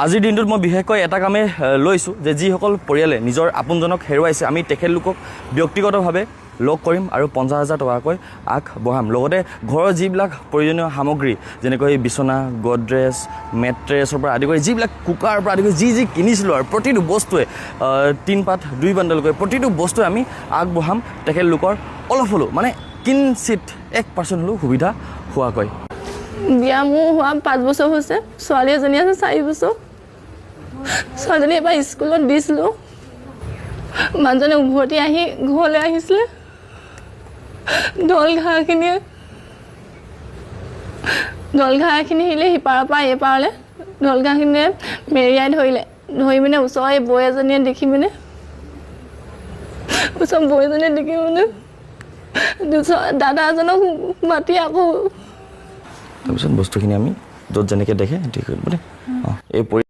আজিৰ দিনটোত মই বিশেষকৈ এটা কামেই লৈছোঁ যে যিসকল পৰিয়ালে নিজৰ আপোনজনক হেৰুৱাইছে, আমি তেখেতলোকক ব্যক্তিগতভাৱে লগ কৰিম আৰু 50,000 টকাকৈ আগবঢ়াম। লগতে ঘৰৰ যিবিলাক প্ৰয়োজনীয় সামগ্ৰী, যেনেকৈ বিচনা, গডৰেজ, মেট্ৰেছৰ পৰা আদি কৰি যিবিলাক কুকাৰৰ পৰা আদি কৰি যি যি কিনিছিলোঁ আৰু প্ৰতিটো বস্তুৱে তিনপাত দুই বাণ্ডলকৈ প্ৰতিটো বস্তুৱে আমি আগবঢ়াম, তেখেতলোকৰ অলপ হ'লেও মানে কিঞ্চিত 1% হ'লেও সুবিধা হোৱাকৈ। বিয়া মোৰ হোৱা 5 বছৰ হৈছে। ছোৱালী এজনী আছে 4 বছৰ। ছোৱালীজনী এবাৰ স্কুলত দিছিলোঁ। মানুহজনে উভতি আহি ঘৰলৈ আহিছিলে। দল ঘাঁহখিনি আহিলে সিপাৰৰ পৰা এইপাৰলৈ, দল ঘাঁহখিনিয়ে মেৰিয়াই ধৰিলে। ধৰি পিনে ওচৰৰ এই বৌ এজনীয়ে দেখি পিনে, ওচৰৰ বৌ এজনীয়ে দেখি পিনে দাদা এজনক মাতি আকৌ তাৰপিছত বস্তুখিনি আমি য'ত যেনেকৈ দেখে সেইটো কৰিব দেই। অঁ, এই পৰি